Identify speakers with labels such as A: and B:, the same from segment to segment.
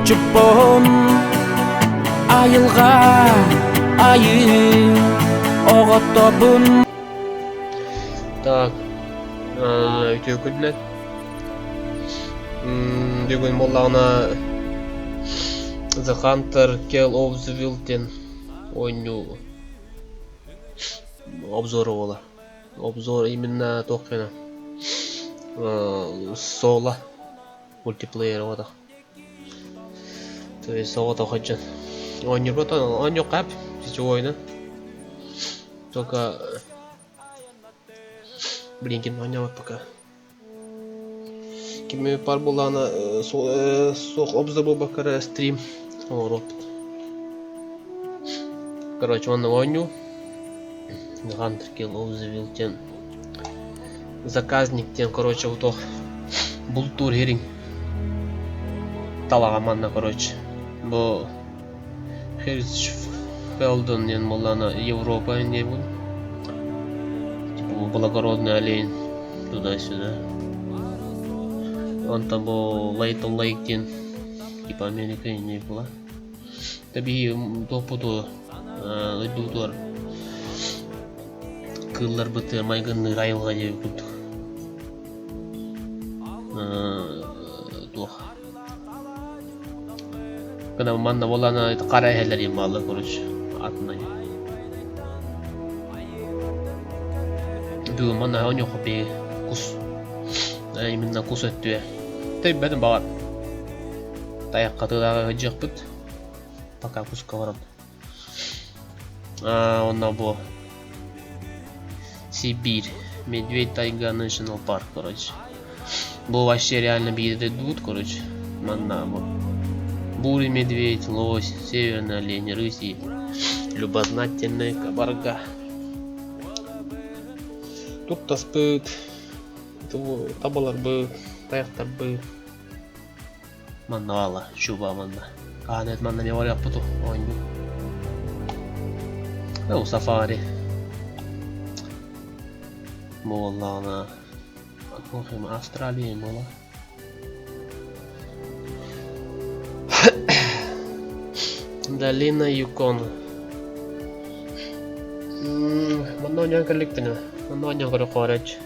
A: Чуппон айылҕа айыы оҕотобун.
B: Так, үтүө күнүнэн. Бүгүн буоллаҕына The Hunter Kill of the Wild диэн оонньуу обзора буолар. Обзор именно туох гына соло мультиплеер оҕото. То есть оҕото сылдьан оонньуурбут оонньуохха сетевойунан. Только блин ким оонньообот пока. Кими пар буоллаҕына суох обзор буолбакка эрэ стрим оҥоруохпут. Короче, манна оонньуу Hunter Kill of the Wild диэн заказник диэн короче вот бултуур иһириҥ талаҕа манна короче бу Хиршфелден диэн буоллаҕына Европа диэбин типа благородный олень туда-сюда онтон бу Лейтон Лейк диэн типа Америка не была Тэбиһи туохпуту дойдубутугар кыылларбытыгар майгынныыр айылҕа диэбит курдук туох гына манна буоллаҕына хара эһэлэр диэн бааллар короче атынай бүгүн манна оонньуохха кус именно кус өттүө тэйбэтим баҕар Тайахха тыалааҕы сылдьыахпыт. Пока куска барабыт. Онно бу Сибирь. Медведь тайга National Park, короче. Бу вообще реально биир дойдубут, короче. Манна бу. Бурый медведь, лось, северный олень, рысь и любознательная кабарга. Туттаспыт, табаларбыт, тайахтарбыт. Манна баалла, чуба манна. Хаһан эт манна не барыахпыту оонньуу. Ол сафари. Буоллаҕына Австралия буола. Долина Юкон. Манна оонньоон кэлликпинэ. Манна оонньоон көрө хоороччу.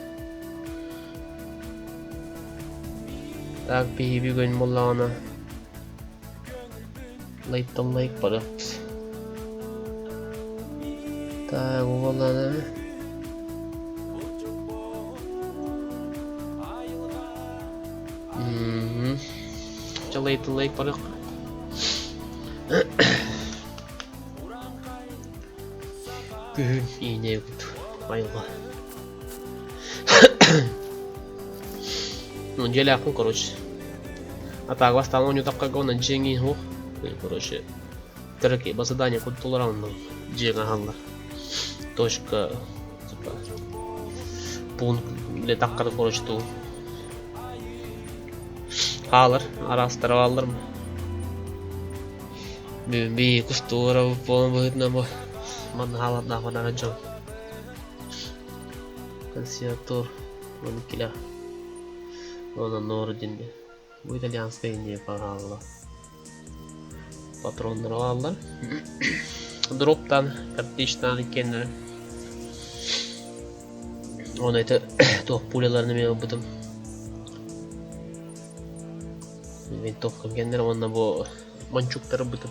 B: Так биһи бүгүн буоллаҕына лайктан лайк барыахпыт. Так буоллаҕына Чэ лайтан лайк барыах. Күһүн иинэбит айылҕа. Ну, дьиэлээхпин, короче. А так, бастаан оонньуутахха уонна дьиэҥ иһин короче, треки по заданию куттулар онно дьиэҥ аһаллар. Точка, типа, пункт, или таккары, короче, туу. Хаалар, араастара бааллар. Бүгүн бии кустуура буолан быһыытынан бу манна хаалардаах барара дьон. Консерватор Манкиля уонна Нордин бу итальянскай инньэ хаалла патроннары хааллар дроптан картечтаан иккиэннэрэ уонна ити туох пуляларын эмиэ ылбытым винтовкам кэннэрэ уонна бу мончуктары ылбытым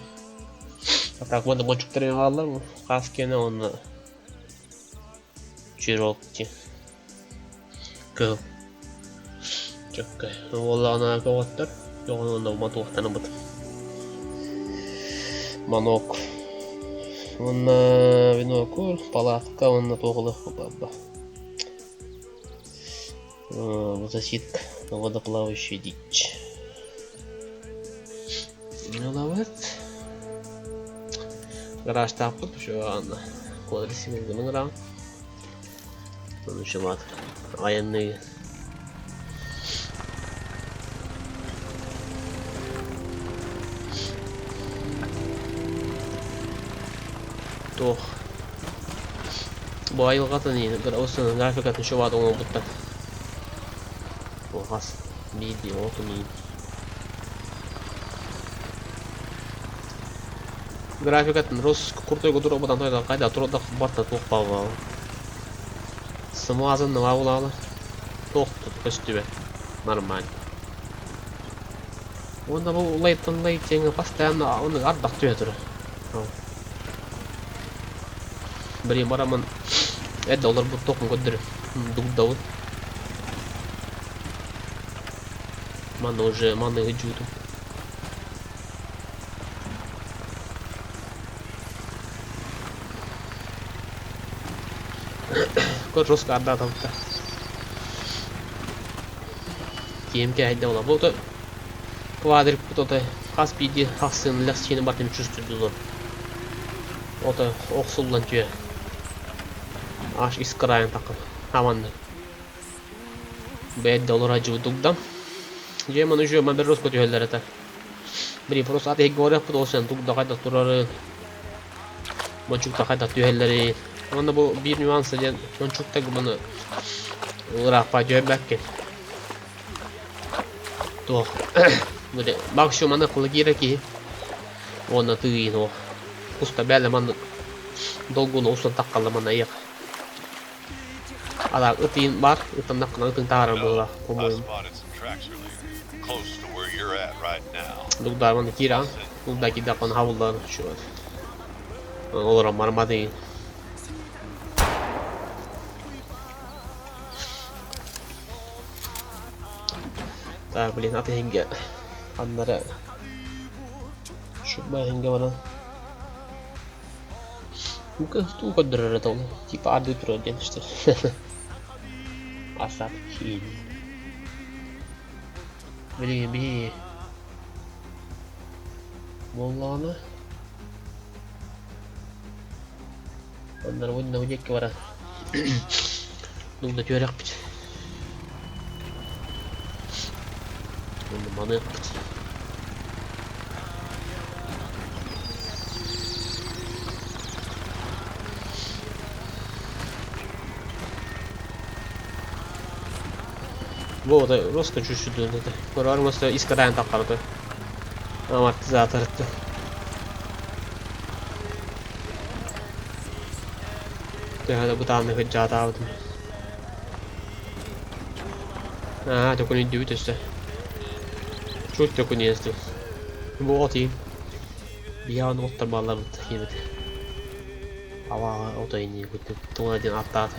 B: а так уонна мончуктары эмиэ хааллар хаас киэнэ уонна Чирокки кыһыл чөккөй уоллаҕына көҕөттөр көҕөн уонна матуохтанабыт манок уонна винокур палатка уонна туох ылыахпыт барда засидка водоплавающая дичь ылабыт Гаражтаахпыт еще аны квадрисимилгын ыҥыраҕын. Ону еще айанныы туох бу айылҕатын графикатын еще оҥорбуттар. Хас биирдии отун иин. Графикатын Рос крутой туруорбатан хайда туруордах барта туох баҕа Смазанного булаалы. Туох көстүбэт. Нормально. Уонна бу лайтан лайт диэҥҥэ постоянно оннук ардах түһэ турар. Блин, барамын эрдэ олорбут туохпун көрдөрүм. Дугдабын. Манна уже манна ыдьуутум. Көр жестко ардаатабыта. Киэм кээһэйдэ була. Бу то квадрик ото хас биирдии хахсын лэхсиини бартын чувствуйдулар. Ото охсуллан түө. Аж искрайын такын. Аманны. Бэйдэ олор ажыбыт Дьэ маны уже ман бер түһэллэр этэ. Блин, просто аты говорят, ол сен дугда хайда турары. Мончукта хайда түһэллэри. Онно бу биир нюанса диэн мончукта маны ыраахпа түһэрбэккин. Туох. Бу максимум аны кыла киһи. Уонна тыын о. Уста бэлэ маннык долгуну устан таххалла манна ыйах. Ала ытыын бар, ытаннаххына ытын таһаарар буолла, по-моему. Дугдар манна киирэн, дугда киирдэххинэ хабыллан чуот. Олорон бармадыын. Так, блин, аты иһингэ ханнара шубба иһингэ баран Туу көрдөрөр этэ ол. Типа ардыы турар диэн что Асап хин. Блин, би. Буоллаҕына Оннор уонна диэки баран Дугда түөрэхпит. Уонна маныахпыт. Вот, роска чуть-чуть это. Көрөр искадаан таққарды. Амортизатор. Төһө да бытааннык ыдьаатаабытым. Аа, төкүнүйдүбүт өссө. Чуть төкүнүйэстим. Бу отыйым. Биһиэхэ оттор баалларбыт киирбит. Аваа отой ини курдук тула диэн аттаата.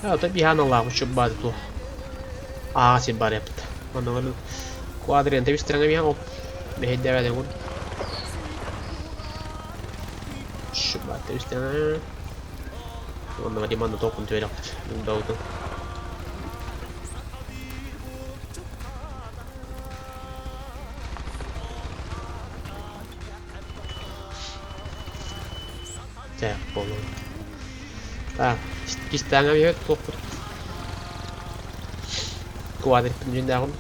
B: Ото биһиэхэ аналлаах учур баады туох. Аа сир бар эппит. Манна квадрент тэбистэрэҥэ биһиэхэ ол мэһэйдээбэтин курдук. Шубат тэбистэрэҥэ. Уонна Диманна толкун түөрэхпит. Дауытын. Так, буолуо. Так, кистээҥэ биһэт туохпут. Квадрикпин дьүндээҕим.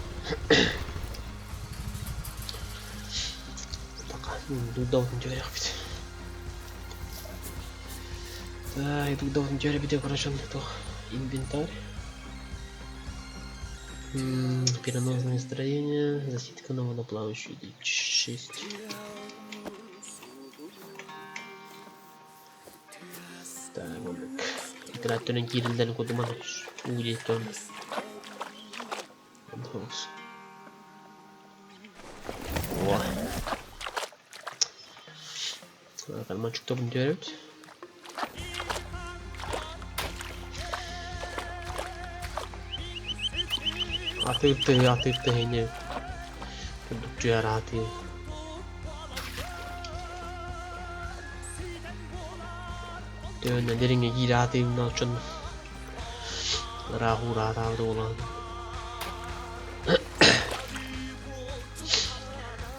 B: Дудабытын түөрэхпит. Так, дудабытын түөрэбит короче, туох инвентарь. Переносное строение, засидка на водоплавающую 6. Так, оннук. Тетрадьтарын киириллэрин курдук маннык уу диэттэн. О. Карманчиктобун түөрэбит. Атыыр тыһы, атыыр тыһыны курдук түһэр атыы. Төһөннө дириҥҥэ киирэ атыыбын оччон ыраах уураатаабыт буолан.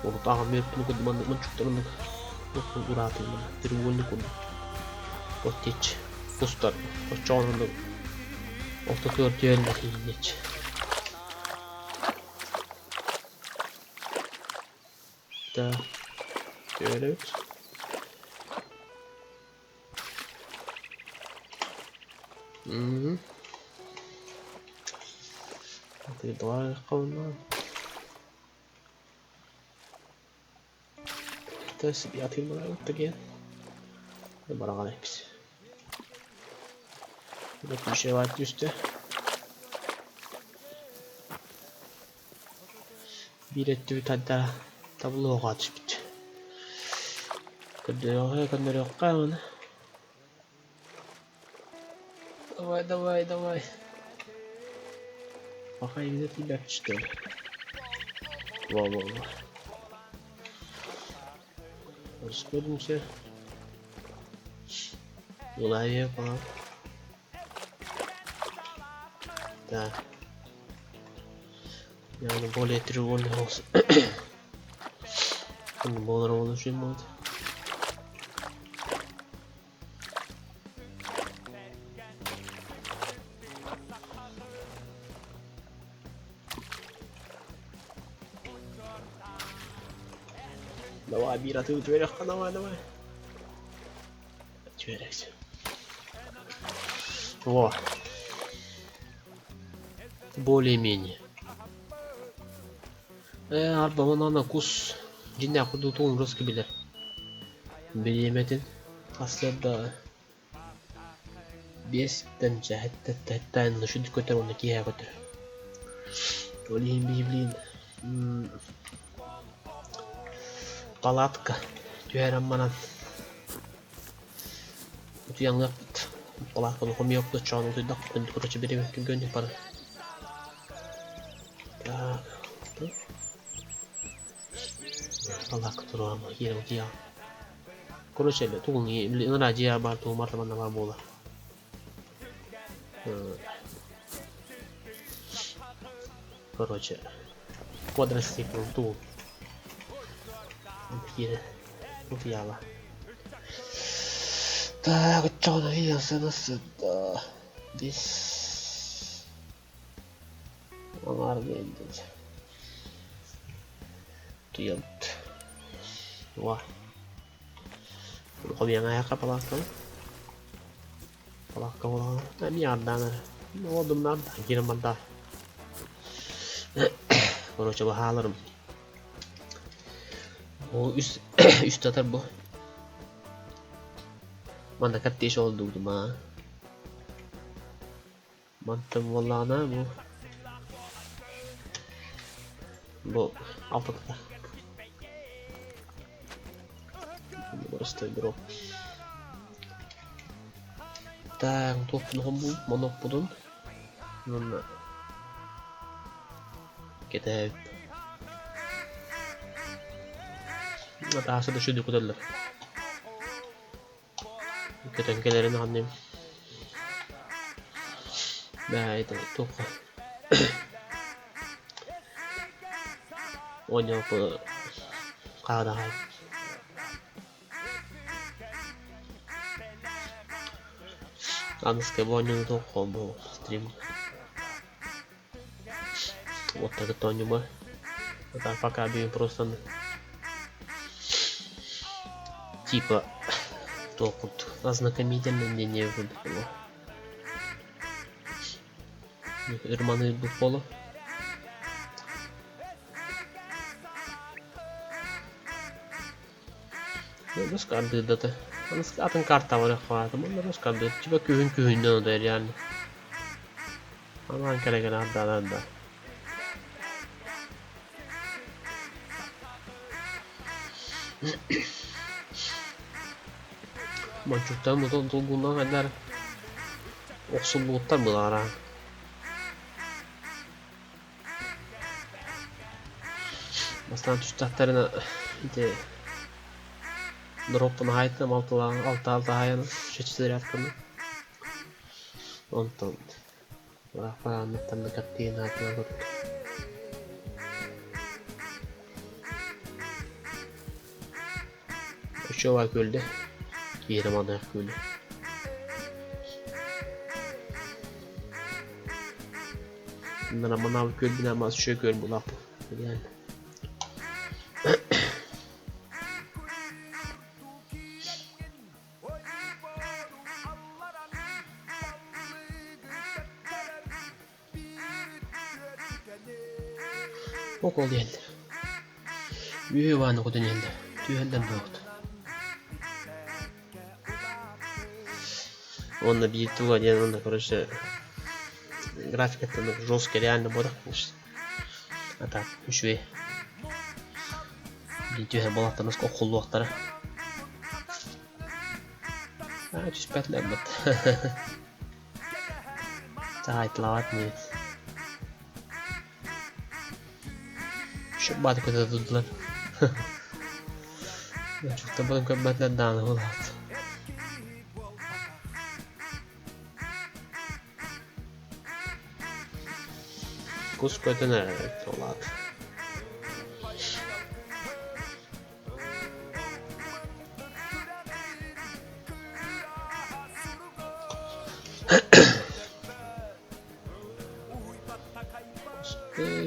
B: Урут аҕам үөрпүн курдук маннык мончуктарыннык ураатыыбын треугольник курдук. Вот тиэччи устар оччоҕунан ортотугар түһэллэр ииннэччи. Да, түһэрэбит. Мгм. Ты два холма. Bir atayım bana gel. Bana hepsi. Burada bir şey var üstte. Bir etti bir tane daha tablo atışpıt. Көндөрүөххэ Давай, давай, давай. Пока именно тебя что ли. Во-во-во. Расходимся. Голове по. Так. Yani более треугольный голос. Болар болушу будет. Давай, Бира, ты в дверях, давай, давай. Дверях. Во. Более-менее. Арба кус дьиҥнээх курдук тугун русский билэр. Бириэмэтин хасыарда биэстэн сэттэ шүдү көтөр уонна киэһэ көтөр. Ол иһин биһиблиин палатка түһэрэн баран утуйаҥҥаппыт. Палатканы хомуйуохпут чоон утуйдахпыт короче бириэмэ түргэнник барар. Так. Палатка туруорама киирэн утуйаҕын. Короче, тугун ыныраа дьиэ баар тугу барыта манна баар буолар. Короче, квадроцикл тугун киирэн утуйаҕа. Так, оччоҕуна This аҥаар диэн утуйабыт. Уа. Хомуйаҥаайахха палаакканы. Палаакка буолаҕына эмиэ ардаан эрэ. Олордум да ардаан киирэн барда. Короче, баһааларым. О, үс үс татар бу. Манна каттеш олдугдум аа. Мантан буоллаҕына бу бу алтата. Просто дроп. Так, туохпун хомбун, моноппутун. Уонна кэтээбит. Атааса да шүдү көтөллөр. Көтөн кэлэрин аҕынным. Бээ, это туохха. Оонньооппу хаадаҕай. Аныска бу оонньууну туох бу стрим. Вот так это оонньуума. Это пока бүгүн просто типа туох курдук ознакомительный мнение курдук буолуо. Ырманыырбыт буолуо. Рускардыырдата. Атын карта барыахха баатым. Рускардыыр. Типа күһүн күһүннэн утуйар реально. Анаан кэлэ кэлэ ардаан арда. Мончуктан бу долгунан хайдар охсуллубуттар былаара. Бастаан түстэхтэринэ ити дроппун аһайтым алтылаан алта алта аһайан шестизарядканы. Онтон ыраахтаанныттан каттыын аатынан курдук. Очуобай күөлдэ. Киирэ маныах күөлэ. Манаабыт күөлбүнэ мас үчүгэй күөл булааппын. Реально. Ок ол диэннэр. Үһү бааны кутун иһэллэр. Түһэллэр буолбут. Уонна биир туга диэн уонна короче графикаттан жесткий реально буолар конечно. А так үчүгэй. Биир түһэр буоллахтарына оххуллуохтара. А түспэтилэр быт. Таайтылаабат инибит. Шыбааты көтө турдулар. Чуктабытын көрбөтүлэр даҕаны буолаат. Кус көтөн эрэр буолаат.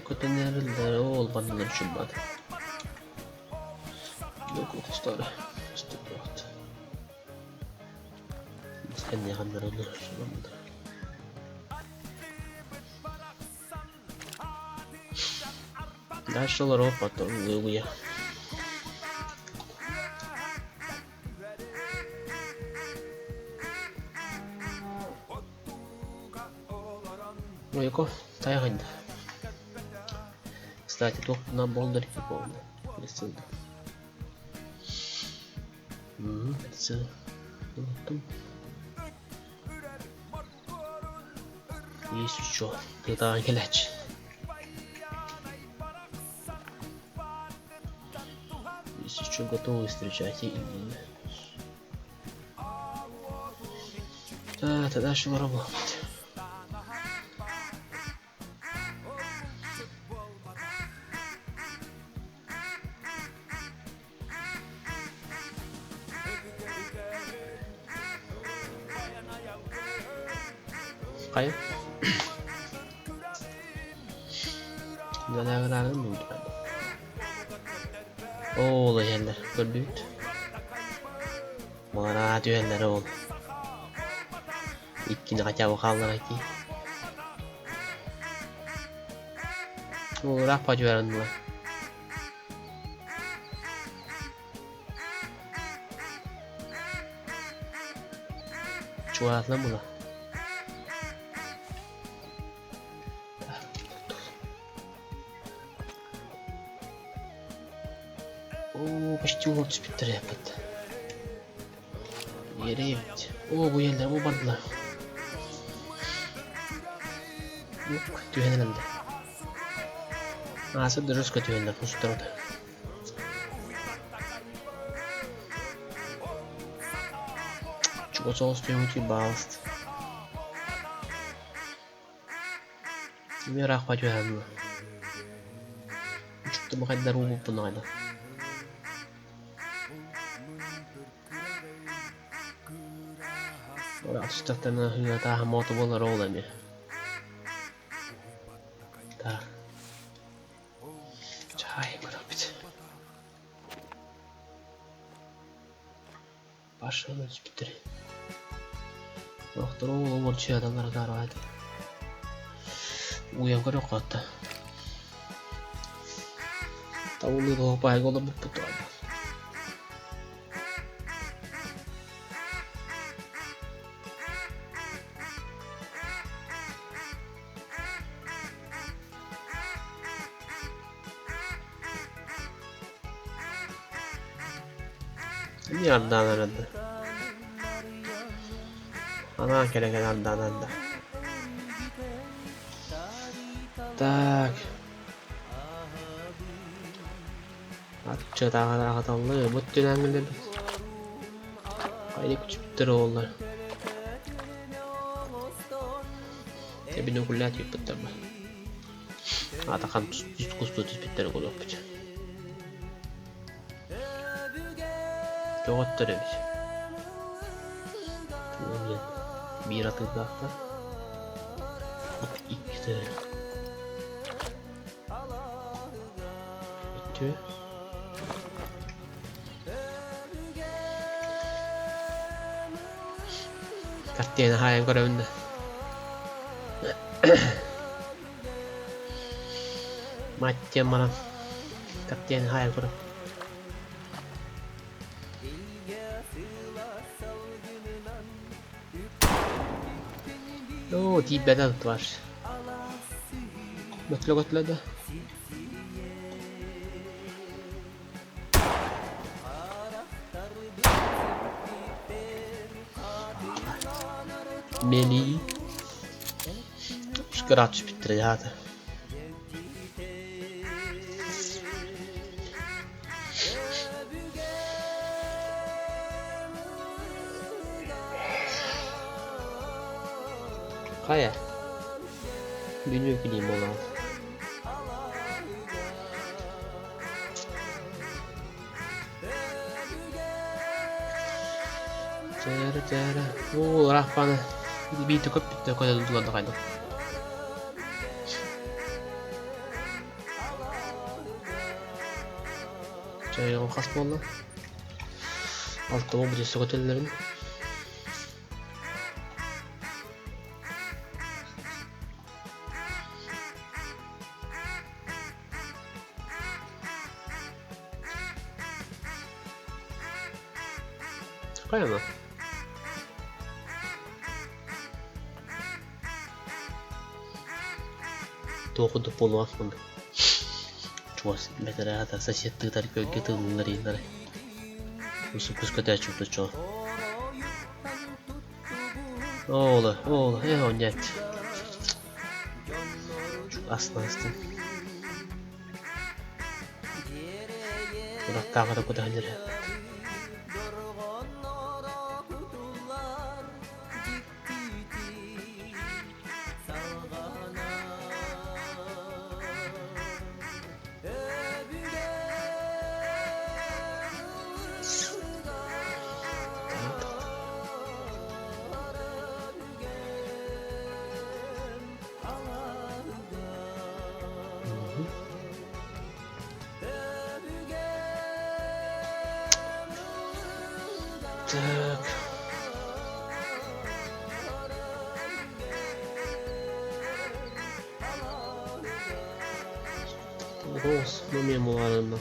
B: Көтөн эрэллэр ол баннылар чуммат. Кустары ступот. Дальше олорор потом выгуя. Ойко тайҕайда. Кстати, туох на Болдер помню. Прицел. Прицел. Есть еще. Тытаан кэлээччи. Если что, готовы встречать именно. Да, тогда еще работать. Хайа? Ол иһэллэр көрдүбүт. Маҕараа түһэллэр ол. Иккини хотя бы хаалларай дии. Ыраах подьуораннулар. Чугаһаатылар була. Оо, почти уол түспүттэр эппит. Ереевич. Оо, бу еллер бу бардылар. Ук, түһэн эрэллэр. Аасы дұрыс көтүһэннэр кустарыта. Чугас соҕус түһүҥүтүй баалыст. Эмиэ ыраахпа түһээн Учуктубахайдар уубуппун аҕайда. Ыраах түстэхтэринэ ыһыатааһа моото буолар ол эмиэ. Так. Чай көрөбүт. Пашаны түспүттэр. Олохтору ол чыадалара таарбайт. Уйан көрөх хотта. Табылыы тоһоппайга олорбуппут туһайда. Эмиэ ардаан эрэллэр. Анаан кэлэ-кэлэ ардаан эрдэ. Так. Аччатааҕар аҕаталлыы бу түнээн билэбит. Хайа күчүптэр оҕолор. Тэбинокуллаат ыыппыттар ба. Атахан кустуу түспүттэрэ кулуоппут. Көҕөттөр эбит. Диэн биир атыырдаахтар. Иккитэ. Үтүө. Картина хаайан көрөбүн да. Мать диэн баран картина хаайан көрөм. Оо, тиийбэтэ тварь. Көтлө-көтлө да. Мели. Ыраах түспүттэрэ дьаата. Хайа? Бүлүү килиим буолаҕын. Чээрэ чээрэ. Уу ыраах баҕана биитэ көппүттэр көтө да хайдах. Чайыгым хас буолла? Алтыма бүтүссэ көтөллөрүн. Хайана? Туох курдук буолуох курдук. Чугас бэтэрээ соседтыытар көлгө тыллар иилэр. Усукус көтөөччү чоо. Ооло, ооло, э онньаат. Астын. Кураттааҕы кутаһыллар. Так. Голос мемуарына.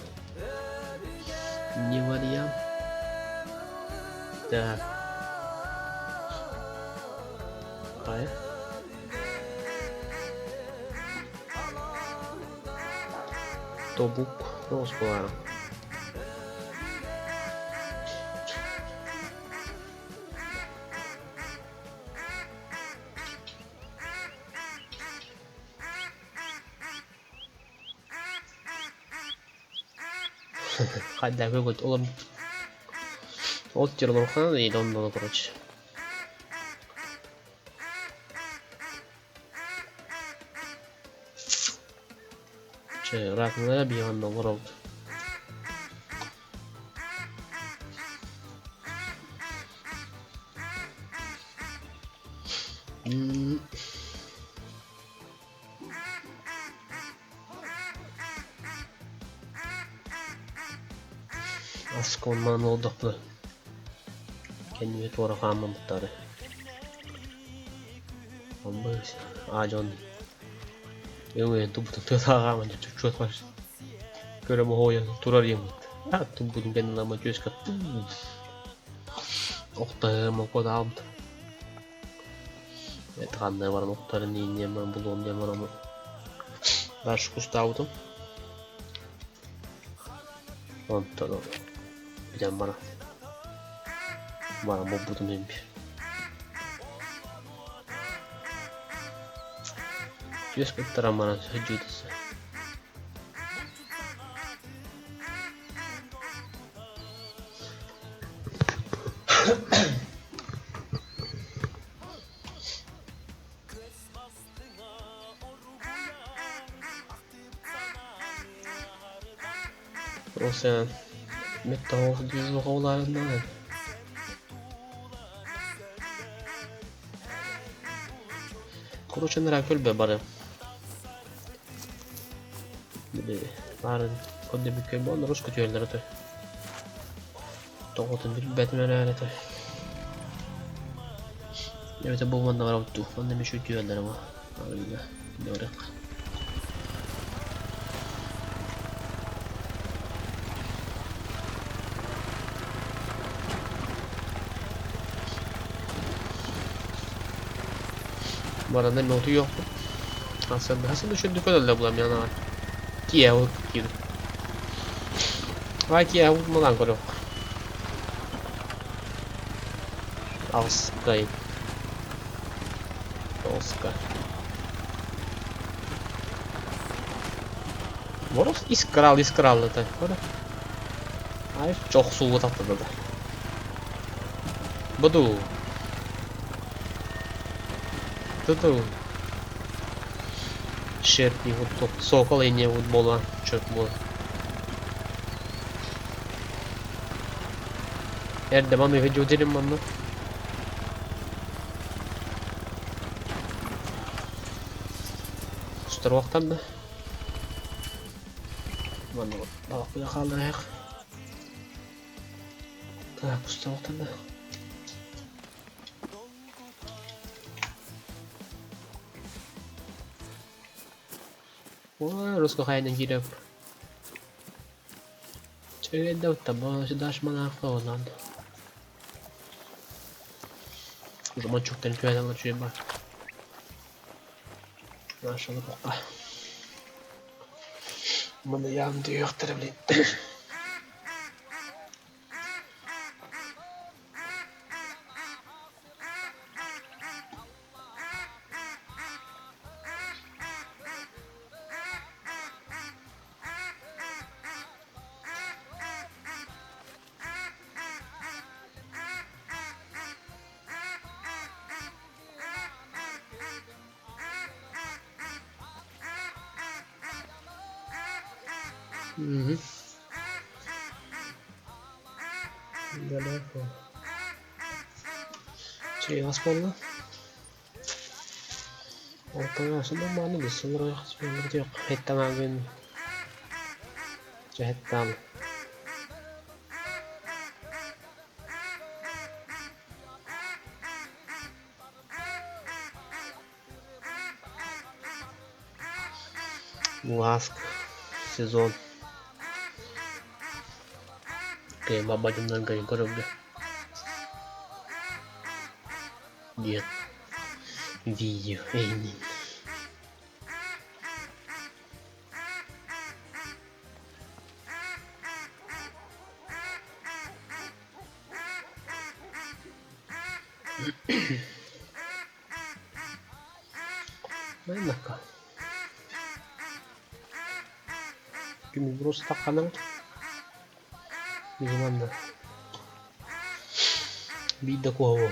B: Не вариант. Так. Хайа? Тобук тоҕус буолаары. Хайдах көт олом ол терлорхан и донно короче. Чэ, ыраатыннара биһиги олоробут. Асконнаан олордохпуна кэннибэр туора хааммыттары. Амбыс аа дьон өҥөйөн турбутун тыатааҕааман чуччуот көрө моһуойан турар ийэммит турбутун кэннин ама түөскэ охтоһуом окуодаабыт ханна баран охторун иинниэм баран булуом диэн баран дальше кустаабытым онтон бүтэн баран баран булбутум иһин түөс кыттаран баран сылдьыытыса Ол sen Металл движухаларынан. Короче, нара көлбө бары. Барын көрдөбүт көлбө, онно руско түөллэр өтө. Тоҕотун билбэтим эрээри өтө. Эбэтэ бу манна барабыт дуу, манна эмиэ түөллэр бу. Арыйда, барыах. Баран эмиэ утуйуохпут. Хасыарда хасыарда үчүгэйдик көрөллөр буолан мин анаан киэһэ киирдим. Ай киэһэ утумалаан көрүөх. Аҕыскай. Тоҕуска. Мороз искрал искраллата. Көрө. Ай чох сууга таттыда да. Буду. Туту. Шерпи вот сокол и не вот бола. Чөп була. Эрдэ маны видео манна. Устар да. Манна балыкпыта хаалларыах. Так, устар да. Ой, русского хайна кииреп. Чөйдө таба сюда ж монахо надо. Уже мочуктан чуйдан чуйба. Наша лопука. Маны ям дүйөхтөр блин. Мгм. Далеко. Чэй ас буолла. Ортоҥ асына мааны биссан хеттанаабын хеттаан Ласк сезон. Окей, бабадымнан көрөбү. Диэн видео эйнин. Маннака. Күмүс брос таққаның. Минимально. Биир да куһа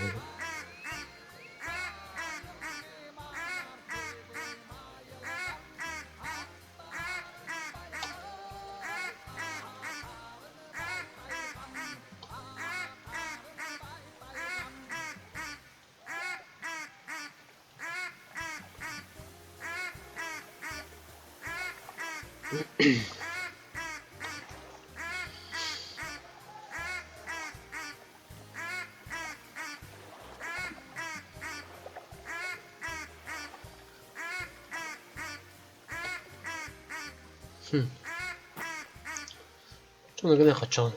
B: Чону гына хачан.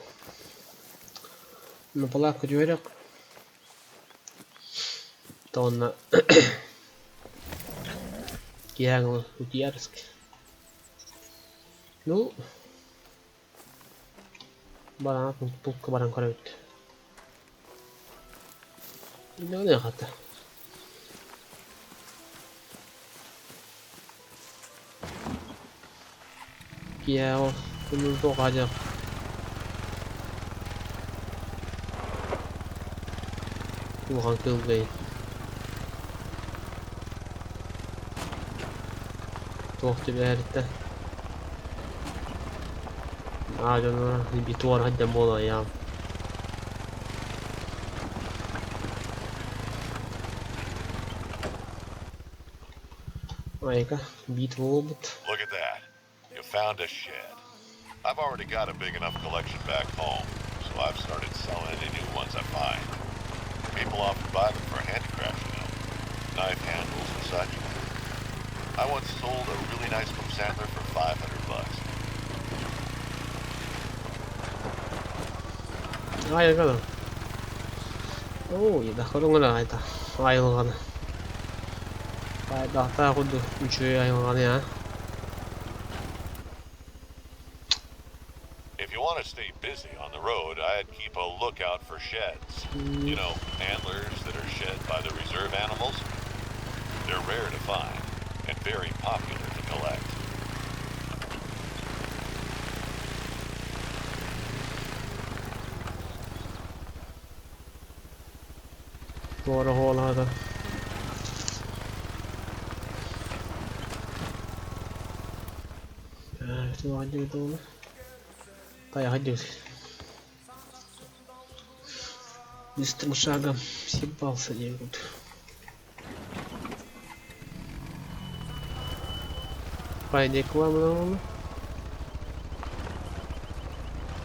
B: Ну палатка дьүөрэх. Тонна киэҥ утиярск. Ну баран пулка баран көрөбүт. Не хата. Киэо күнүн тоҕаадьах. Улахан кыылгай. Туох түбэһэриттэ. Аа дьоно битуар хаддан буола яам. Айка, бит буолбут.
C: Look at that. You found a shed. I've already got a big enough collection back home, so I've started selling any new ones I find. People often buy them for handicrafts, you know. Knife handles and such. I once sold a really nice moose antler for $500.
B: Айылҕаны. Оо, да хорунга айта. Айылҕаны. Баайдаахтаах курдук үчүгэй айылҕаны аа.
C: If you want to stay busy on the road, I'd keep a lookout for sheds. You know, antlers that are shed by the reserve animals. They're rare to find and very popular to collect.
B: Туора хоолаата. Тайаха диэки Быстрым шагом съебался диэн Хайдекламы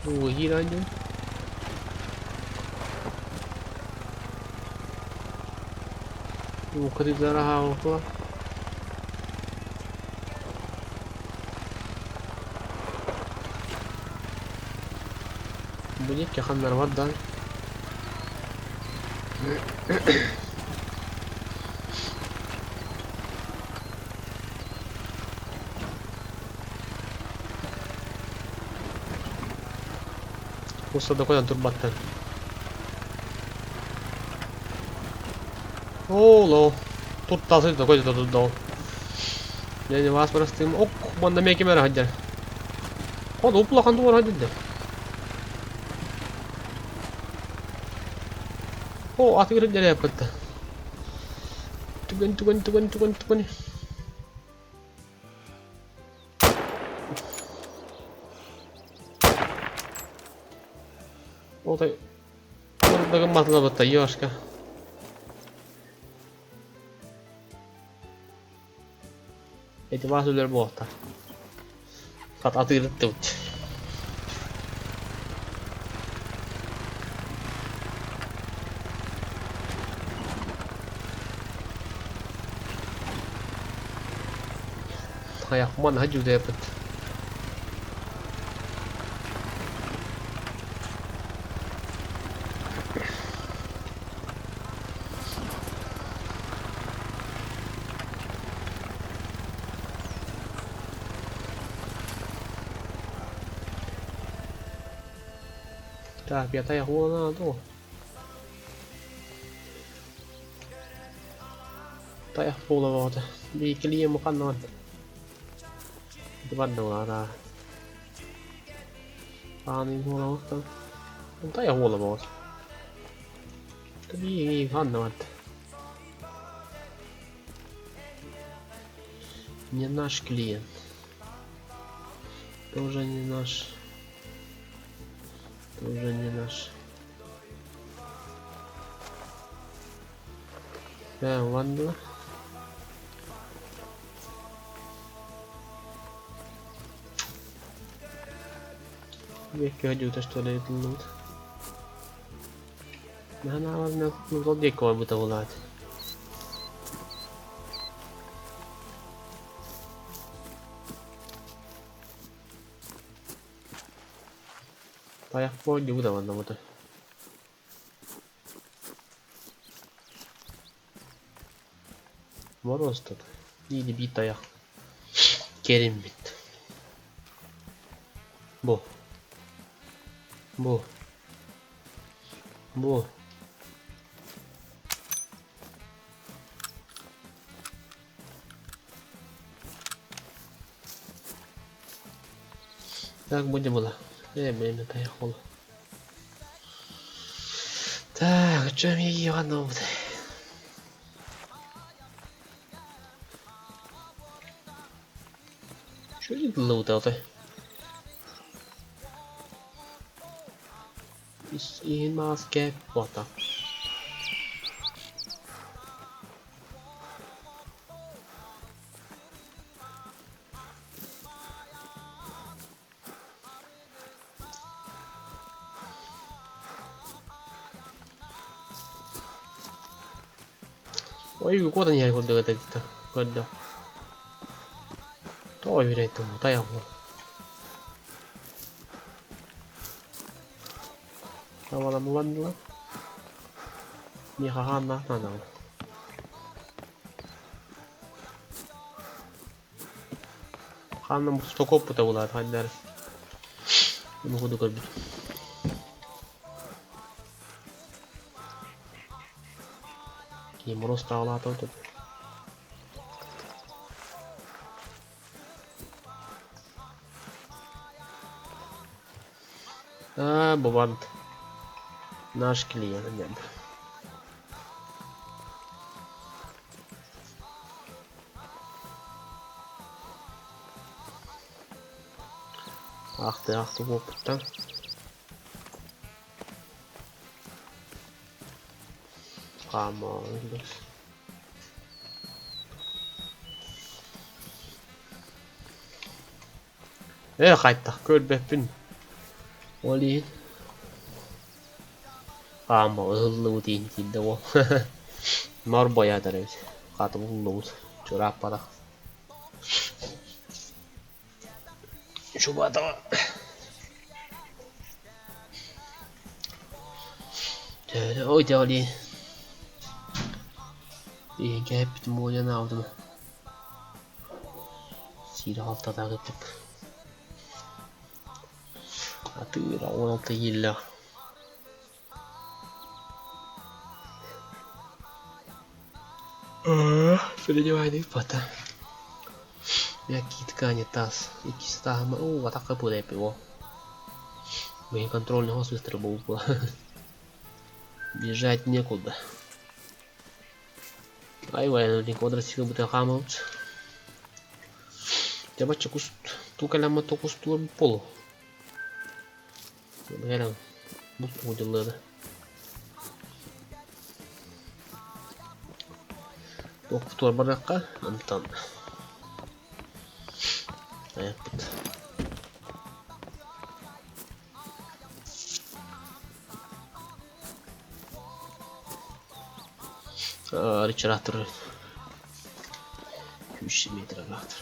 B: Угирани. Укридара. Буникки ханнар вардан. Кусада койон турбаттан. О, Тут тазы такой тут дал. Я не вас простым. Ок, манда мекемер хадер. Код уплахан дуар хадер. О, атыгыр дere yaptı. Түгөн түгөн түгөн түгөн түгөн. Отай. Ордагы матлабытта, ёшка. Эти вас үлер буолта. Сат атыырыттыбыт. Хайахман хажу депыт. Так, я тайхуна то. Тайх буола Биикилиэ муканнан. Баддуара. Аанин huola Tai huola Биики ханнават. Не наш клиент. Тоже не наш. Тоже не наш. Да, ладно. Векки что ли лут. Наверное, ну дикого будто улать. Таяқ по дюда вот. Мороз тут. Или битая. Керембит. Бо. Бо. Бо. Так будем было. Блин, это я холо. Так, чем я ебанул? Что это лутал-то? Иһин маас кээп буолта. Ой, куда не куда это куда? То верит ему, та я Tavallaan mulla Miha Hanna Hanna. Хаанна стокоппута булаат хайдар. Bunu курдук көрбүт. Киһи мороз таҕалаата тут. А, бывает. Наш клиент нет. Ахты, ахты буолбуттан. Хаамаҕын Ээ хайдах көрбөппүн. Ол иһин хаама ыһыллыбыт иһин киирдэ уол. Морбойаатар эбит. Хата буллубут. Чурааппатах. Чубатаҕа. Төһө ой дии. Иһин кээппитим буолуон аабытым. Сиирэ-халтатаах кыттык. Атыыра 16 ииллээх. Переодевание пата. Мягкие ткани таз. Иккис этааһыма уу атахха пурэпи о. Мои контрольный госпиталь был. Бежать некуда. Ай военный квадроцикл бутын хаамабыт. Дьэ бачча кус туу кэлэммит то кустуур полу. Кэлэн бу дьыллыада. Туохпутугар барыахха онтон айаппыт. Ричаратор 300 метр ыраахтар.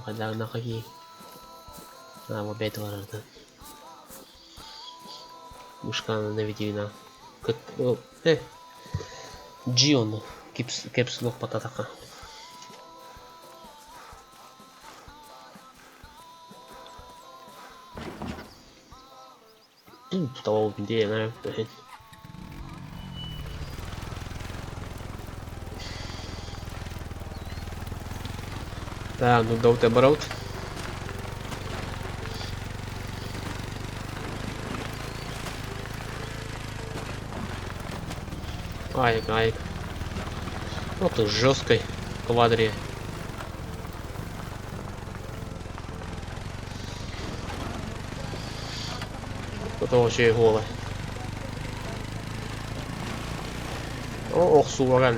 B: Хайдах кии аа бэйэтэ барардан Мушкана наведена э G ону кепс лох пататака Того Так, ну дав тебе рот. Айк, айк. Вот ты жесткой квадре. Это вообще голая. О, ох, суворан.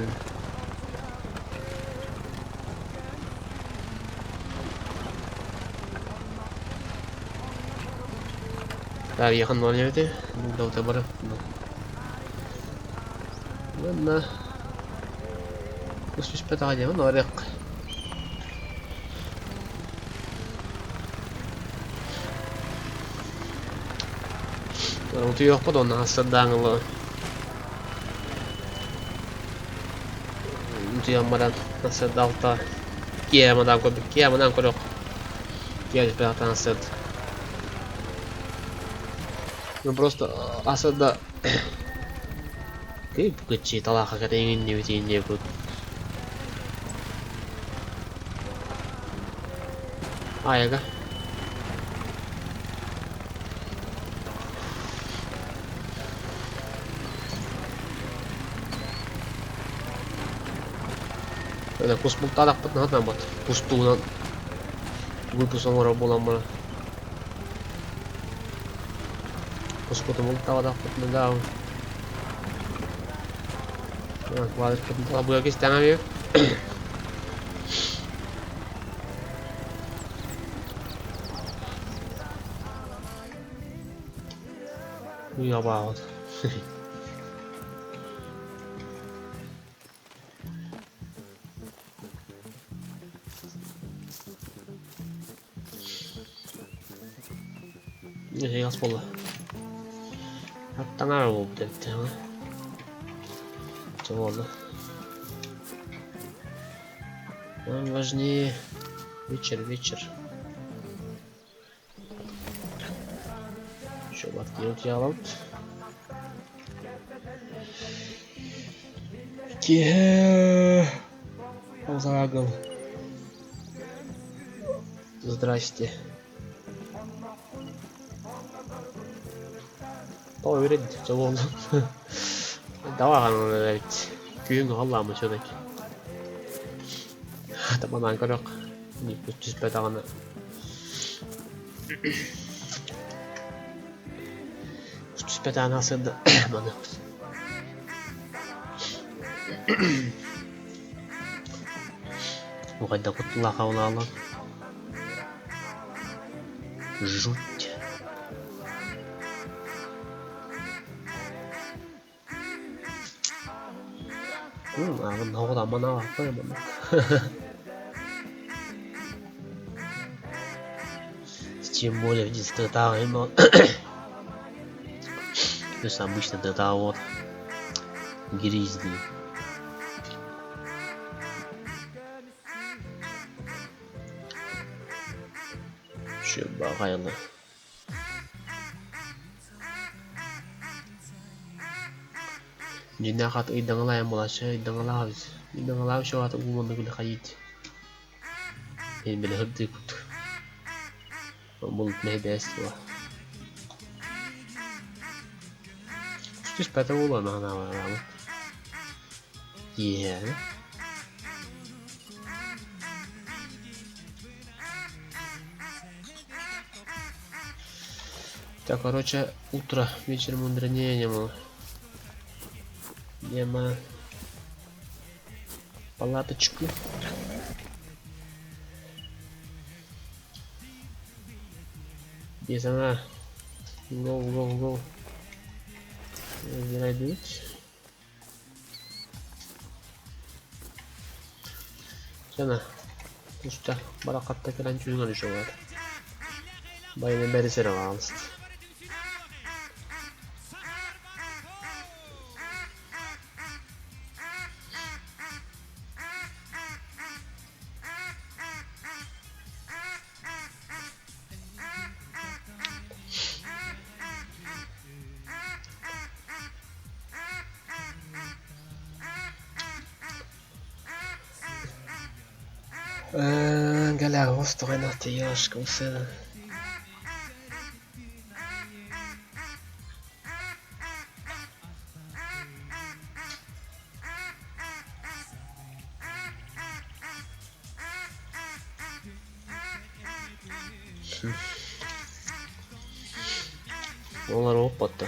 B: Так, ехал на нефти. Да, вот это Ладно. Пусть пятая, он орек. Утуйуохпут онно сырдааҥылы утуйан баран сырдалта киэмадан көрбүт киэмадан көрөх киэ сырд ну просто асырда кыччи талааха кэтэҥин диэбит аяга Это кус бултаадахпыт наһатаабат кустуунан выпуск оҥорор буолан баран куспутун бултаабатахпытына да квадрикпытын талабыга кистэҥэ Уябаҕыт. Ас буолла. Аттаҥар буолбут эбит һа. Чэ буолла. Нам важнее вечер, вечер. Еще лапки утуйалабыт. Киэһэ Загыл. Здрасте. Тоҕо үөрэн чэ буоллун. Давай эбит. Күһүн халлааммыт все-таки. Табанаан көрөх. Түспэтэҕинэ. Түспэтэҕинэ сырда маны. Бу хайдах кутталаах хаалаалар. Жуть. Тем более в дискотеках, Плюс обычно это вот гризли. Чё бағайлы. Дьиҥнээх ат ыйдаҥалаайан буолааччы, ыйдаҥалаах ыйдаҥалаах үчүгэй аата уу маннык үлэ хайыт. Мин били сырдыыбыт. Булт мэһэйдээс дуо. Түспэтэ буолуо наһанаабыт. Киэһэ. Так, короче, утро, вечер мудренее не было. Нема палаточку. Здесь она. Гоу, гоу, гоу. Выбирай Жана туста баракатта кэлэн түүнүн үчүгэй. Байны бэрисэр аҕалыст. Галявостроена сына. Олар оппатта.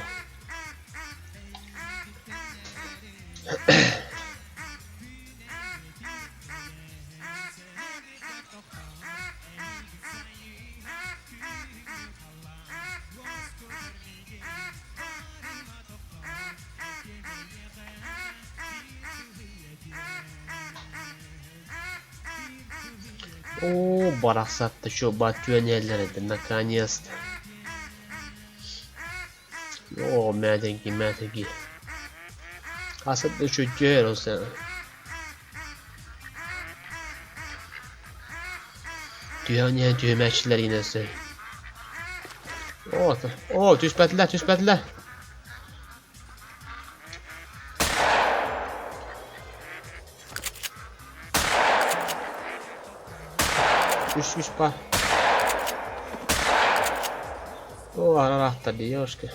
B: Оо, барахсатта чё баттүөнэллэр этэ, наконец-то. Оо, мээтэҥки, мээтэҥки. Хасат да үчүгэй ол сен. Түһэн иһэн түһүмээччилэр иинэсэ. Оо, оо, түспэтилэр, түспэтилэр. Үс үс па. Оо, арараахтар девушка.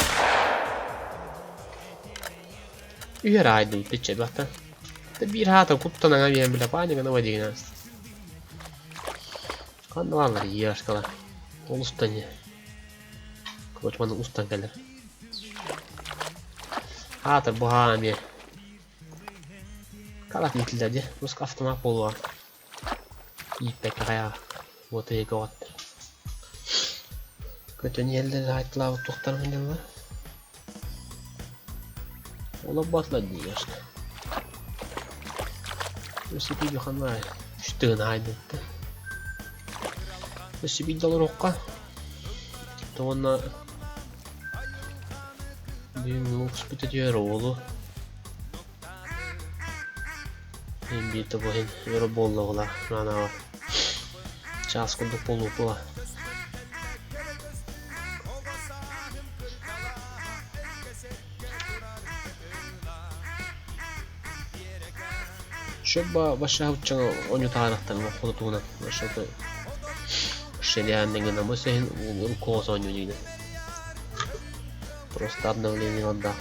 B: Үһэр аайдым пиччэ бахта. Да биир хаата куттанаҥа биһэн билэ пааньыга наводигин ааста. Ханна бааллар ешкалар. Ол устан не. Короче, маны устан кэлэр. Хаатар бу хаа эмиэ. Калат иитиллэр дии. Муска автомат буолуоҕа. Ииппэккэ хайаҕа. Вот ыйга оҕоттор. Көтөн иһэллэр аайтылаабыт туохтарын сылдьаллар. Олорботлар дии ешка. Өссө биир ханна үс тыгын аайдытта. Өссө биир доллар уонна Бүгүҥҥү укуспут үтүөр уолу Иһин биир да бу иһин өрө буолла була маанааҕар чаас курдук буолуо була. Шөбба башаһыччаҥа оонньутаарахтарын хотутугунан башаты шелянныгына бу сеһин уруккуга оонньуу диигин. Просто обновление ылда.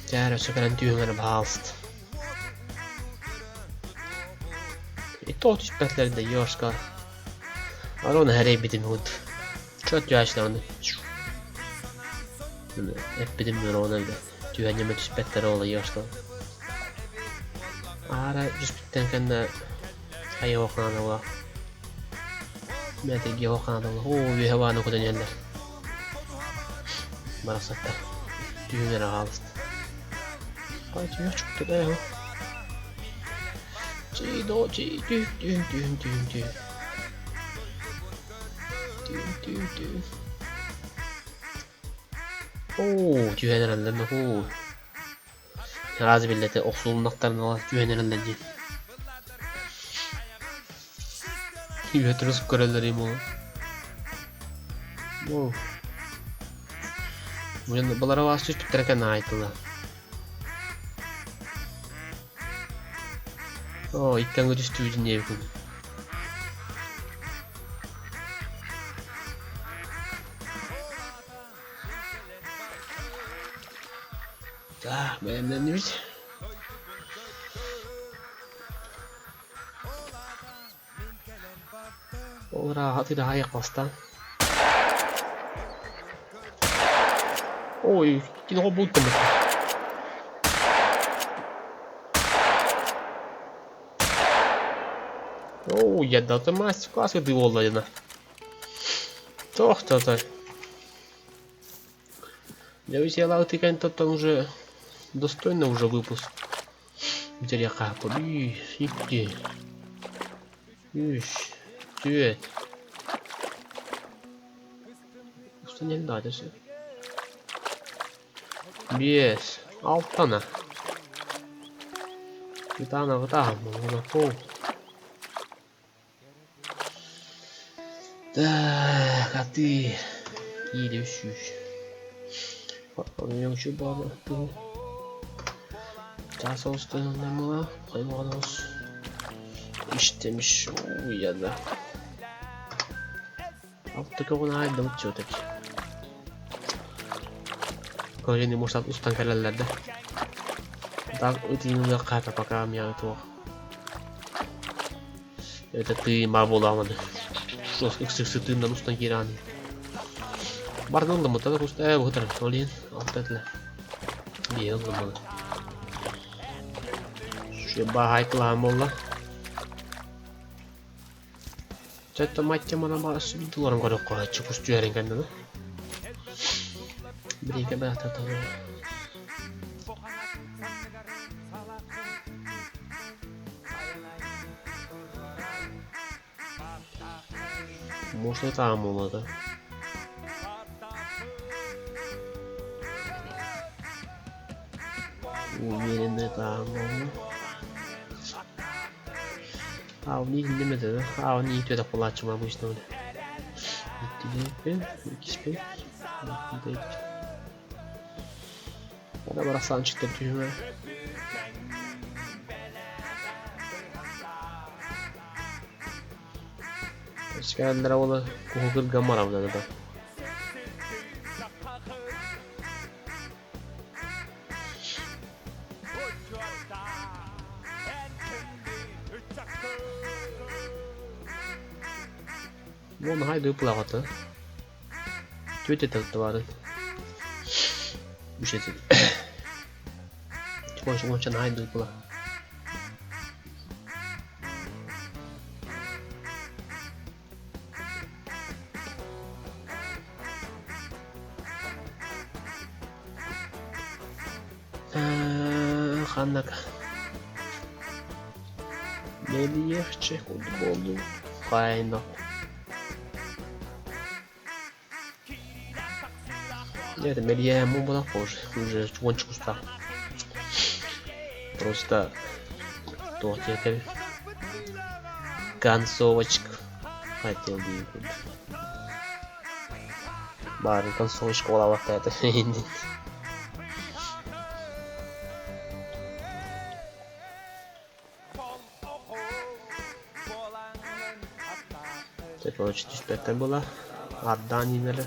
B: Дьэ, өссө кэлэн түһүҥ эрэ баһаалыста. И то түспэтилэр да ёшка. Арона эрэйбитим вот. Чё түһээчилэр эппитим Мирона түһэн ньэмэ түспэттэр ол ёшка. Аара түспүттэн кэннэ айыохаанала Мээтэ геохаанала оо үөһэ бааны көтөн иһэллэр. Барахсаттар. Түһүн эрэ хаалыста. Ай түһүөх чукту да Чи до чи тү тү тү тү тү. Тү тү тү. Оо, түһэн эрэллэр нохуу. Раз биллэтэ охсулуннахтарына түһэн эрэллэр дии. Үөтүрүс көрөллөр им ол. Оо. Балара вас түспүттэрэ кэннэ айтыла. Оо, икки түстүбүтүн диэбитин. Так, бэлэмнэннибит. Ол ырааҕа тыраһайах бастаан. Ой, киноҕо бултум. Оо, я да мастер-класс ты буолла Туох-то Я взяла ты там уже достойно уже выпуск. Бүтэрiyэххэ биир, икки, үс, түөрт. Устан даадасы. Биэс, алтана. Ытаана ытаан, Так, а ты или үш. Иштемиш уяда. Алты көҕүн аайдым все-таки. Көрүнү муштан устан кэлэллэр да. Так ытыйыҥ хата пока меня туох. Это ты ма буолааманы. Ыксыксы тыыннан устан кииран. Бардын ыллым да куста э бутар олин алта этиле. Бие ыллым оны. Şu баһай кылаан буолла. Чөттө маття мана баасы видеоларын көрөк коачы кус түһэрин кэннэ. Бирике баата Может, там да? Уверен, там. А, у них не да? А, у них это плачем обычно. Бара барасан чыкты түһүмэ. Өскәлләр ола куһугыр гамара да. Вон хайды ыплагаты. Төте тартыбарын. Үшетин. Ончан хайды ыпла. Ханнык мэлийиэхчэ курдук буоллум хайно. Это мэлийэм буолах уже уже уонча кустаах. Просто туох диэтэбин концовочка хотел диир курдук. Баарын концовочка буолаабаттаата Короче, түспэттэр була. Ардаан иинэрэ.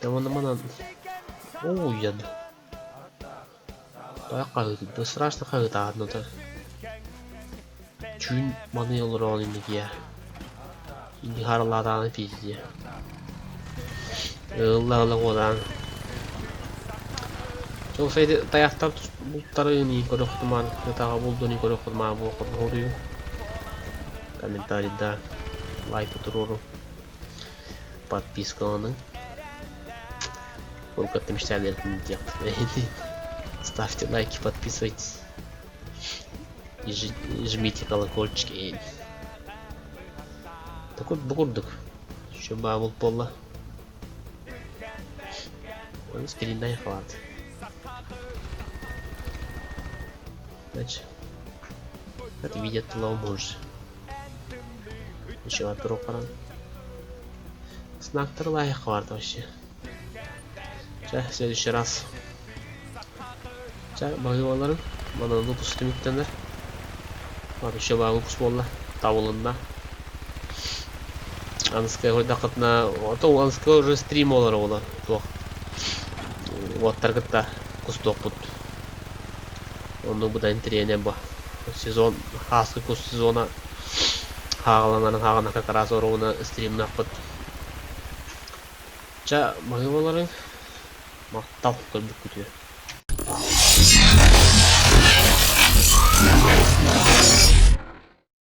B: Дэ уонна манан Ууйан. Тойох хаһыытыйда, страшно хаһыытаатына да. Түүн маныы олороон инникиэ. Инни харалаатаҕына пиздиэ. Ылла-ылла куотаан. Сол сайды тайахтар бултарын иин көрөхтумаан, ытаҕа булдун иин көрөхтумаан буолхут хоруйу. Комментарийда лайк туруору. Подпискаланың. Куркаттым Ставьте лайки, подписывайтесь. И жмите колокольчики. Такой бу курдук. Еще баабыл буолла. Он скриндай хват. Значит, это видят можешь. Еще оперу Знактар лайк хват вообще. Чэ, в следующий раз. Чэ, баһыыбаларым. Манан выпуск түмүктэнэр. Еще баа выпуск буолла. Табылынна. Аныскай хойдаххытына, ото аныскай уже стрим олар ола. Туох. Уоттар кытта кустуохпут. Оннук быдан интэриэһинэй бу. Сезон, ааскы кус сезона хааҕаланарын хааҕына как раз оруобуна стримнаахпыт. Чэ, баһыыбаларыҥ, махтал көрбүккүтүгэр.